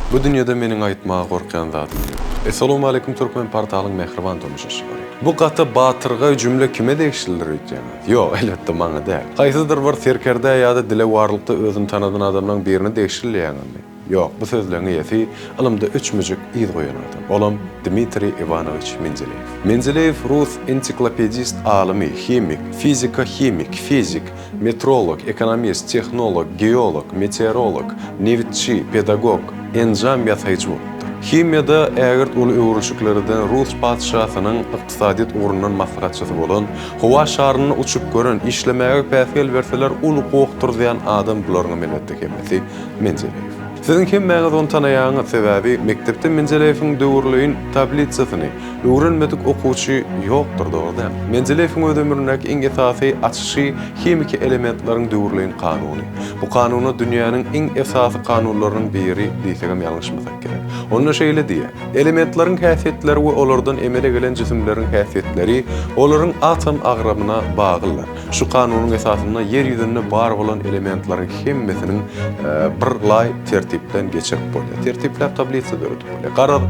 Bu dünýede meniň aýtmaga gorkýan zadym ýok. Essalowmaleýkum Türkmen portalyň mähriban tomaşaçylary. Bu gaty batyrgaý jümle kime degişlidir öýtýäňiz? Ýok, elbetde maňa däl. Haýsydyr bir serkerdä ýa-da dilewarlykda özüni tanadan adamlaň birine degişli diýýäňizmi? Ýok, bu sözleň eýesi ylymda öçmejek yz goýan adam. Olam Dmitriý Iwanowiç Mendeleýew. Mendeleýew rus ensiklopedist alymy, himik, fizika-himik, fizik, metrolog, ekonomist, tehnolog, geolog, meteorolog, nebitçi, pedagog, enjam ýasaýjy bolupdyr. Himiýada ägirt uly öwrülişikler eden rus patyşasynyň ykdysadyýet ugrundan maslahatçysy bolan, howa şarynda uçup gören, işlemäge päsgel berseler uly goh turuzýan adam bularyňam elbetde hemmesi Mendeleýew. Siziň hemmäňiz ony tanaýaňyz, sebäbi mekdepde Mendeleýewiň döwürleýin tablisasyny öwrenmedik okuwçy ýokdur, dogry dälmi? Mendeleýewiň öz ömründäki iň esasy açyşy himiki elementleriň döwürleýin kanuny. Bu kanuna dünýäniň iň esasy kanunlarynyň biri diýsegem ýalňyşmasak gerek. Onda şeýle diýýär, Elementleriň häsiýetleri we olardan emele gelen jisimleriň häsiýetleri olaryň atom agramyna baglydyr. Şu kanunyň esasynda ýer ýüzünde bar bolan elementleriň hemmesiniň bir laý tertipden geçirip bolýar. Tertipläp tablisa döredip bolýar. Garaz,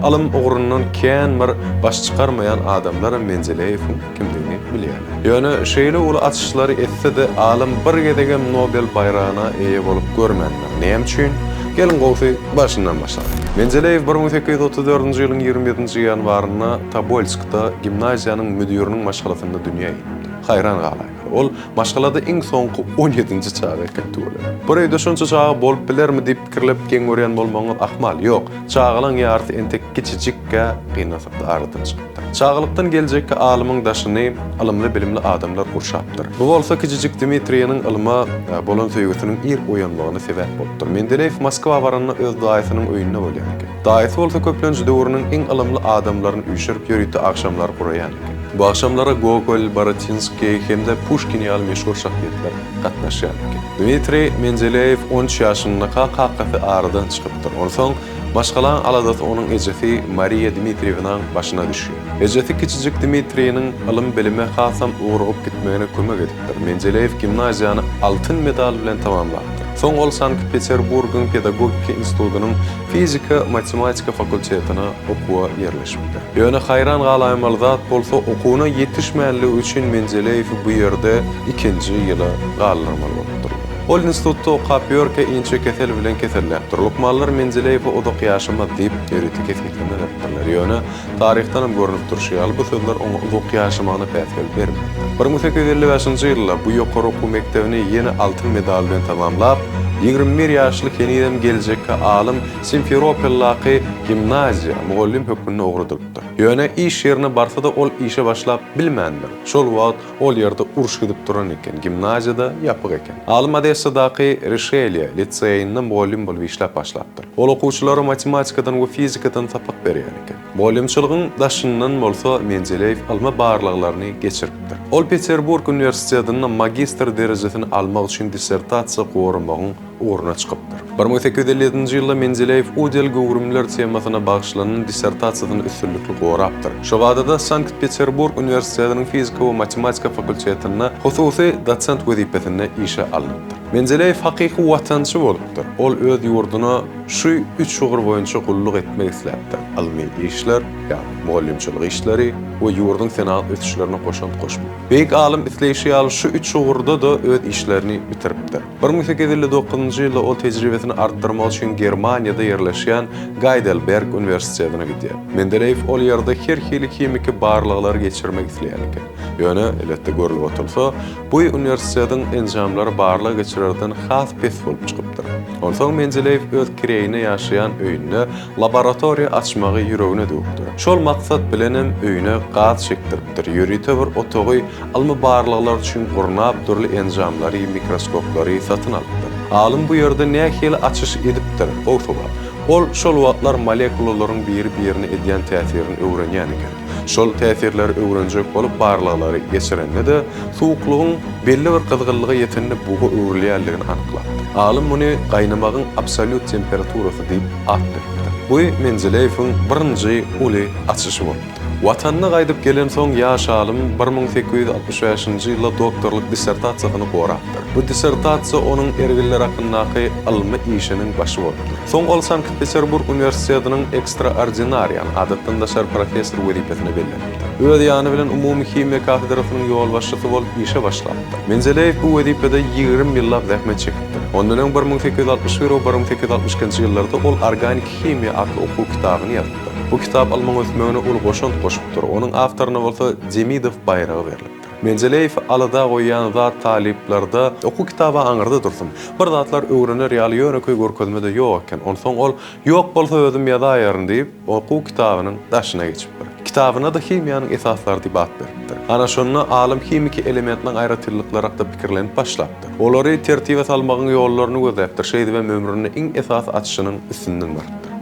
ylym ugrundan kän bir baş çykarmaýan adamlaram Mendeleýewiň kimdigini bilýärler. Ýöne şeýle uly açyşlary etse-de, alym bir gezegem Nobel baýragyna eýe bolup görmändir. Näme üçin? Geliň gowusy başyndan başlalyň. Mendeleýew 1834-nji ýylyň 27-nji ýanwarynda Tobolskda gimnaziýanyň müdiriniň maşgalasynda dünýä inipdir. Haýran galaýmaly. Ol maşgalada iň soňky on ýedinji çaga eken tüweleme. Bir öýde şonça çaga bolup bilermi diýip pikirlep geň görýän bolmagyňyz ahmal. Ýok, çagalaň ýarysy entek kiçijikkä gynansakda aradan çykypdyr. Çagalykdan geljekki alymyň daşyny ylymly-bilimli adamlar gurşapdyr. Bu bolsa kiçijik Dmitriýniň ylma bolan söýgüsiniň ir oýanmagyna sebäp bolupdyr. Mendeleýew Moskwa baranda öz daýysynyň öýünde bolýan eken. Daýysy bolsa köplenç döwrüniň iň ylymly adamlaryny üýşürip ýörite agşamlar guraýan eken. Bu agşamlara Gogol, Borotinskiý hem-de Puşkin ýaly meşhur şahsyýetler gatnaşýan eken. Dmitriý Mendeleýew 13 ýaşyndaka kakasy aradan çykypdyr. Onsoň maşgalaň aladasy onuň ejesi Mariýa Dmitriýewnaň başyna düşýär. Ejesi kiçijik Dmitriýniň ylym-bilime hasam ugrugyp gitmegine kömek edipdir. Mendeleýew gimnaziýany altyn medal bilen tamamlapdyr. Soň ol Sankt-Peterburgyň pedagogiki institutynyň Fizika-matematika fakultetine okuwa ýerleşipdir. Ýöne haýran galaýmaly zat bolsa, okuwyna ýetişmänligi üçin Mendeleýewi bu ýerde ikinji ýyla galdyrmaly bolupdyrlar. Ol institutda okap ýörkä inçe kesel bilen keselläpdir. Lukmanlar Mendeleýewe uzak ýaşamaz diýip, ýörite kesgitleme beripdirler. Ýöne, taryhdanam görnüp durşy ýaly, bu sözler oňa uzak ýaşamagyna päsgel bermändir. 1855-nji ýylda bu ýokary okuw mekdebini ýene altyn medal bilen tamamlap, 21 ýaşly henizem geljekki alym Simferopoldaky gimnaziýa mugallym hökmünde ugradylypdyr. Ýöne iş ýerine barsa-da ol işe başlap bilmändir. Şol wagt ol ýerde uruş gidip duran eken, gimnaziýa-da ýapyk eken. Alym Odessadaky Rişelýe liseýinde mugallym bolup işläp başlapdyr. Ol okuwçylara matematikadan we fizikadan sapak berýän eken. Mugallymçylygyň daşyndan bolsa Mendeleýew ylmy barlaglaryny geçiripdir. Ol Peterburg uniwersitetinde magistr derejesini almak üçin dissertasiýa goramagyň ugruna çykypdyr. 1857-nji ýylda Mendeleýew udel göwrümler temasyna bagyşlanan dissertasiýasyny üstünlikli gorapdyr. Şobada-da Sankt-Peterburg uniwersitetiniň fizika we matematika fakultetinde hususy dosent wezipesinde işe alnypdyr. Mendeleýew hakyky watançy bolupdyr. Ol öz ýurduna şu üç ugur boýunça gulluk etmek isläpdir, ylmy işler, ýagny mugallymçylyk işleri we ýurduň senagat ösüşlerine goşant goşmak. Beýik alym isleýşi ýaly şu üç ugurda-da öz işlerini bitiripdir. 1859-njy ýylda ol tejribesini artdyrmak üçin Germaniýada ýerleşýän Gaýdelberg uniwersitetine gidýär. Mendeleýew ol ýerde her hili himiki barlaglary geçirmek isleýän eken. Ýöne, elbetde görlüp oturylsa, Bu uniwersitetiň enjamlary barlag geçirerden has pes bolup çykypdyr. Onsoň Mendeleýew öz kireýine ýaşaýan öýünde laboratoriýa açmagy ýüregine düwüpdir. Şol maksat bilenem öýüne gaz çekdiripdir, ýörite bir otagy ylmy barlaglar üçin gurnap, dürli enjamlary, mikroskoplary satyn alypdyr. Alym bu ýerde nähili açyş edipdir? Gowy sowal. Ol şol wagtlar molekulalaryň biri-birine edýän täsirini öwrenýän eken. Şol täsirleri öwrenjek bolup barlaglary geçirende-de, suwuklygyň belli bir gyzgynlyga ýetende buga öwrülýänligini anyklapdyr. Alym muny gaýnamagyň absolýut temperaturasy diýip at beripdir. Bu Mendeleýewiň birinji uly açyşy bolupdyr. Watanyna gaýdyp gelensoň ýaş alym 1865-nji ýylda doktorlyk dissertasiýasyny gorapdyr. Bu dissertasiýa onuň erginler hakyndaky ylmy işiniň başy bolupdyr. Soň ol Sankt-Peterburg uniwersitetiniň ekstraordinarian, adatdan daşary professor wezipesine bellenipdir. Öz ýany bilen umumy himiýa kafedrasynyň ýolbaşçysy bolup işe başlapdyr. Mendeleýew bu wezipede 20 ýyllap zähmet çekipdir. Ondan öň 1861 we 1862-nji ýyllarda ol Organiki himiýa atly okuw kitabyny ýazypdyr. Bu kitap ylmyň ösmegine uly goşant goşupdyr, onuň awtoryna bolsa Demidow baýragy berlipdir. Mendeleýewi alada goýýan zat talyplarda okuw kitaby aňyrda dursun, bir zatlar öwrener ýaly ýönekeý görkezme-de ýok eken. Onsoň ol Ýok bolsa özüm ýazaýaryn diýip, okuw kitabynyň daşyna geçipdir. Kitabyna-da Himiýanyň esaslary diýip at beripdir. Ana şonda alym himiki elementleriň aýratynlyklary hakda pikirlenip başlapdyr. Olary tertibe salmagyň ýollaryny gözläpdir, şeýdibem ömründe iň esasy açyşynyň üstünden barypdyr.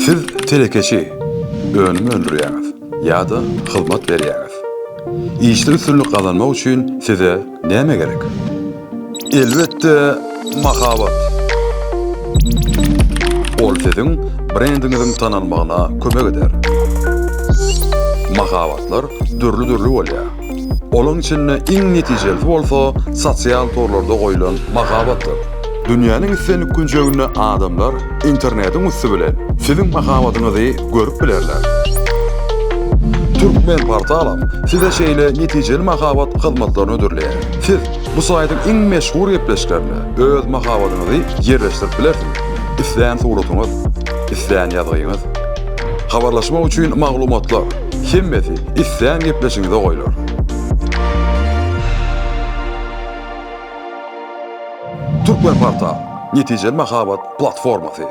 Siz telekeçi, önüm öndürýäňiz ýa-da hyzmat berýäňiz. Işde üstünlik gazanmak üçin size näme gerek? Elbetde, mahabat. Ol siziň brendiňiziň tanalmagyna kömek eder. Mahabatlar dürli-dürli bolýar. Olaň içinde iň netijelisi bolsa sosial torlarda goýlan mahabatdyr. Dünýäniň islendik künjeginde adamlar internetiň üsti bilen siziň mahabatyňyzy görüp bilerler. Türkmenportalam size şeýle netijeli mahabat hyzmatlaryny hödürleýär. Siz bu saýtyň iň meşhur gepleşiklerinde öz mahabatyňyzy ýerleşdirip bilersiňiz. Islän suratyňyz, islän ýazgyňyz, habarlaşmak üçin maglumatlar, hemmesi islän gepleşigiňize goýlar. Türkmenportal, netijeli mahabat platformasy.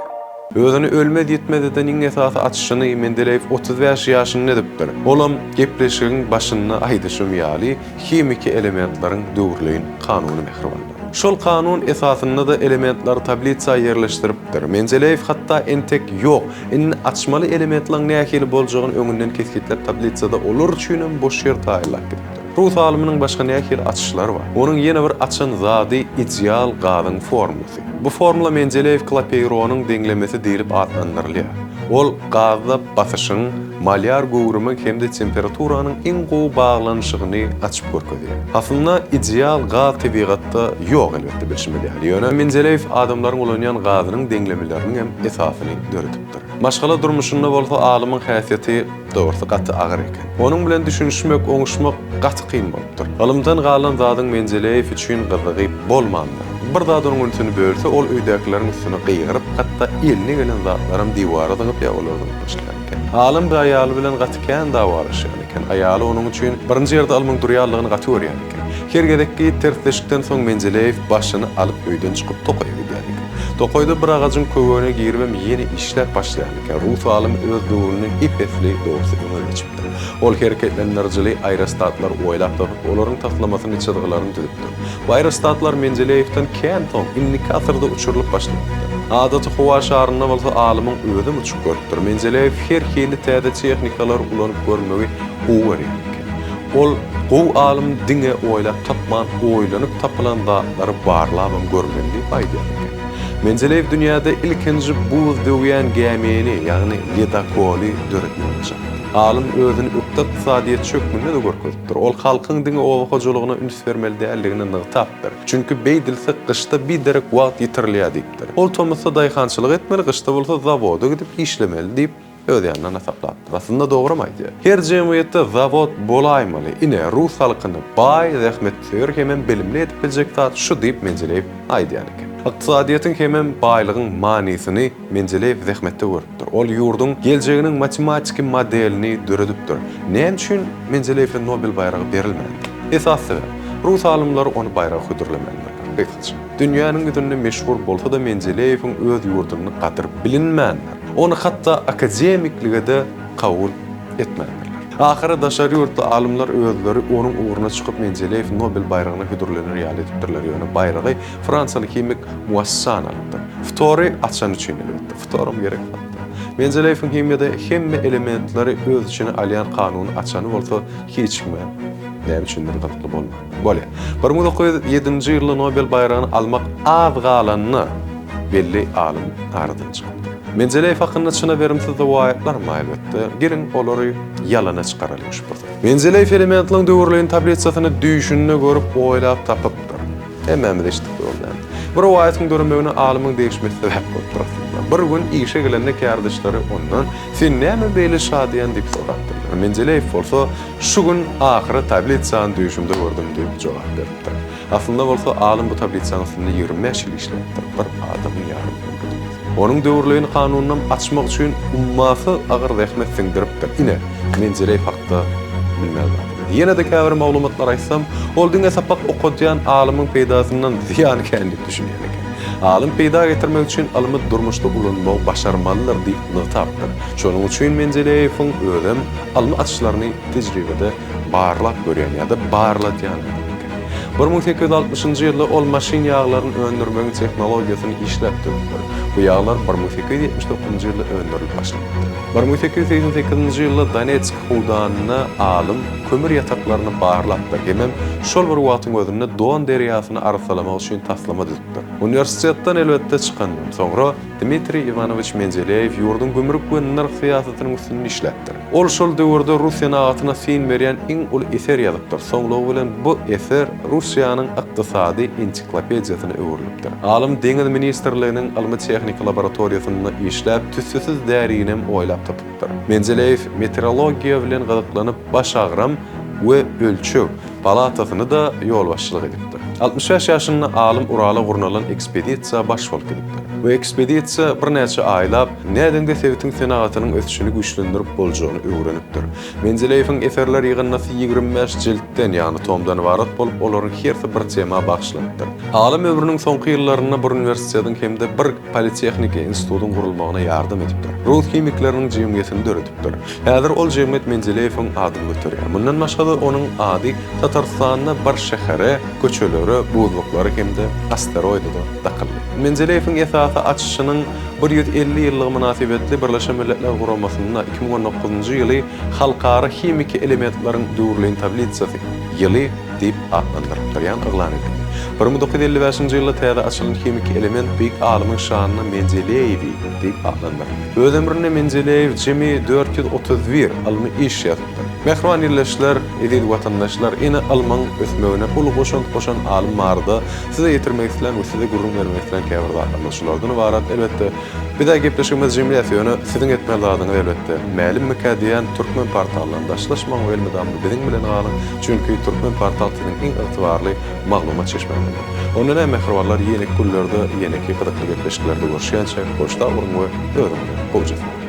Özüni ölmez-ýitmez eden iň esasy açyşyny Mendeleýew 35 ýaşynda edipdir. Olam, gepleşigiň başynda aýdyşym ýaly, himiki elementleriň döwürleýin kanuny mähribanlar. Şol kanun esasynda-da elementleri tablisa ýerleşdiripdir. Mendeleýew hatda entek ýok, indi açmaly elementleriň nähili boljagyny öňünden kesgitläp tablisada olar üçinem boş ýer taýynlap gidipdir. Rus alymynyň başga nähili açyşlary bar? Onuň ýene bir açan zady ideal gazyň formulasy. Bu formula Mendeleýew-Klapeýronyň deňlemesi diýlip atlandyrylýar. Ol gazda basyşyň, molýar göwrümiň hem-de temperaturanyň iň gowy baglanyşygyny açyp görkezýär. Aslynda ideal gaz tebigatda ýok elbetde bilşimiz ýaly. Ýöne Mendeleýew adamlaryň ulanýan gazynyň deňlemeleriniň hem esasyny döredipdir. Maşgala durmuşynda bolsa alymyň häsiýeti Dogrusy gaty agyr eken. Onuň bilen düşünişmek, oňuşmak gaty kyn bolupdyr. Ylymdan galan zadyň Mendeleýew üçin gyzygy bolmandyr. Bir zat onuň ünsüni bölse, ol öýdäkileriň üstüne gygyryp, hatda eline gelen zatlaram diwara zyňyp ýa olary zyňyp başlaýan eken. Alym bir aýaly bilen gaty kän dawalaşýan eken. Aýaly onuň üçin birinji ýerde ylmyň durýanlygyny gaty görýän eken. Her gezekki tersleşikden soň Mendeleýew başyny alyp öýden çykyp tokaýa gidýän eken. Tokaýda bir agajyň köwegine giribem ýene işläp başlaýan eken. Rus alymy öz döwründen ep-esli dogrusy öňe geçipdir. Ol hereketlendirijili aerostatlary oýlap tapyp, olaryň taslamasyny, çyzgylaryny düzüpdir. Bu aerostatlar Mendeleýewden kän soň, indiki asyrda uçurylyp başlanypdyr. Adaty howa şarynda bolsa alymyň özem uçup görüpdir. Mendeleýew her hili täze tehnikalary ulanyp görmegi gowy görýän eken. Ol gowy alym diňe oýlap tapman, oýlanyp tapylan zatlary barlabam görmeli diýip aýdýan eken. Mendeleýew dünýäde ilkinji buz döwýän gämini, ýagny ledokoly döretmegi başarypdyr. Alym özüni ökde ykdysadyýetçi hökmünde-de görkezipdir. Ol halkyň diňe oba hojalygyna üns bermeli däldigini nygtapdyr. Çünki beýdilse gyşda biderek wagt ýitirilýär diýipdir. Ol tomusda daýhançylyk etmeli, gyşda bolsa zawoda gidip işlemeli diýip, öz ýanyndan hasaplapdyr. Aslynda dogram aýdýar. Her jemgyýetde zawod bolaýmaly. Ine, rus halkyny baý, zähmetsöýer hemem bilimli edip biljek zat şu diýip Mendeleýew aýdýan eken. Ykdysadyýetiň hemem baýlygyň manysyny Mendeleýew zähmetde görüpdir. Ol ýurduň geljeginiň matematiki modelini döredipdir. Näme üçin Mendeleýewe Nobel baýragy berilmändir? Esasy sebäp, rus alymlary ony baýraga hödürlemändirler. Gysgaça, dünýäniň ýüzünde meşhur bolsa-da Mendeleýewiň öz ýurdunda gadyry bilinmändir. Ony hatda akademiklige-de kabul etmändirler. Ahyry daşary ýurtly alymlar özleri onuň ugruna çykyp Mendeleýew Nobel baýragyna hödürlener ýaly edipdirler, ýöne baýragy fransiýaly himik Muassan alypdyr. Ftory açany üçin elbetde. Ftoram gerek zatda. Mendeleýewiň himiýada hemme elementleri öz içine alýan kanuny açany bolsa hiç kime näme üçindir gyzykly bolmandyr. Bolýar. 1907-nji ýylda Nobel baýragyny almak az galanda belli alym aradan çykypdyr. Mendeleýew hakynda çyna berimsiz rowaýatlar bar elbetde. Geliň olary ýalana çykaralyň şu pursat. Mendeleýew elementleň döwürleýin tablisasyny düýşünde görüp oýlap tapypdyr. Hemmämiz eşitdik dogry dälmi? Bu rowaýatyň döremegine alymyň degişmesi sebäp bolupdyr aslynda. Bir gün işe gelende kärdeşleri ondan, Sen näme beýle şadyýan diýip sorapdyrlar. Mendeleýew bolsa, Şu gün ahyry tablisany düýşümde gördüm diýip jogap beripdir. Aslynda bolsa alym bu tablisanyň üstünde 25 ýyl işläpdir, bir adamyň ýarym ömri diýmek. Onuň döwürleýin kanunynam açmak üçin ummasyz agyr zähmet siňdiripdir. Ine, Mendeleýew hakda bilmeli zadymyz. Ýene-de käbir maglumatlar aýtsam, ol diňe sapak okadýan alymyň peýdasyndan zyýany kän diýip düşünýän eken. Alym peýda getirmek üçin ylmy durmuşda ulanmagy başarmalydyr diýip nygtapdyr. Şonuň üçin Mendeleýewiň özem ylmy açyşlaryny tejribede barlap görýän ýa-da barladýan adam eken. 1860-njy ýylda ol maşyn ýaglaryny öndürmegiň tehnologiýasyny işläp düzüpdir. Bu ýaglar 1879-njy ýylda öndürilip başlanypdyr. 1888-nji ýylda Donetsk howdanynda alym kömür ýataklaryny barlapdyr hemem şol bir wagtyň özünde Don derýasyny arassalamak üçin taslama düzüpdir. Uniwersitetden elbetde çykandan soňra Dmitriý Iwanowiç Mendeleýew ýurduň gümrük we nyrh syýasatynyň üstünde işläpdir. Ol şol döwürde rus senagatyna syn berýän iň uly eser ýazypdyr. Soňlugy bilen bu eser Russiýanyň ykdysady ensiklopediýasyna öwrülipdir. Alym Deňiz ministrliginiň ylmy-tehniki laboratoriýasynda işläp, tüssesiz därinem oýlap tapypdyr. Mendeleýew meteorologiýa bilen gyzyklanyp, baş agram we ölçeg palatasyny-da ýolbaşçylyk edipdir. 65 ýaşynda alym Urala gurnalan ekspedisiýa baş bolup gidipdir. Bu ekspedisiýa birnäçe aýlap, nädeňde sebitiň senagatynyň ösüşini güýçlendirip boljagyny öwrenipdir. Mendeleýewiň eserler ýygyndysy 25 jiltden, ýagny tomdan ybarat bolup, olaryň hersi bir tema bagyşlanypdyr. Alym ömrüniň soňky ýyllarynda bir uniwersitetiň hem-de bir politehniki institutyň gurulmagyna ýardam edipdir. Rus himikleriniň jemgyýetini döredipdir. Häzir ol jemgyýet Mendeleýewiň adyny göterýär. Mundan başga-da onuň ady Tatarystanda bir şähere, köçelere, buzluklara hem-de asteroide-de dakyldy. Mendeleýewiň esasy açyşynyň 150 ýyllygy mynasybetli Birleşen Milletler Guramasynda 2019-njy ýyly Halkara himiki elementleriň döwürleýin tablisasy ýyly diýip atlandyrypdyr, ýagny yglan edildi. 1955-nji ýylda täze açylan himiki element beýik alymyň şanyna mendeleýewiý diýip atlandyryldy. Öz ömründe Mendeleýew jemi 431 ylmy iş ýazypdyr. Mähriban ildeşler, eziz watandaşlar, ene ylmyň ösmegine uly goşant goşan alym barada size ýetirmek islän we size gürrüň bermek islän käbir zatlarymyz şulardan ybarat. Elbetde, biz-ä gepleşigimizi jemleýäs, ýöne siziň etmeli zadyňyz elbetde, mälimmikä diýýän Türkmen portalyndan daşlaşmaň we elmydama biziň bilen galyň, çünki Türkmen portal siziň iň ygtybarly maglumat çeşmäňizdir. Onda näme mähribanlar, ýeneki günlerde, ýeneki gyzykly gepleşiklerde görüşýänçäk, hoş sag boluň we özüňize gowja sag.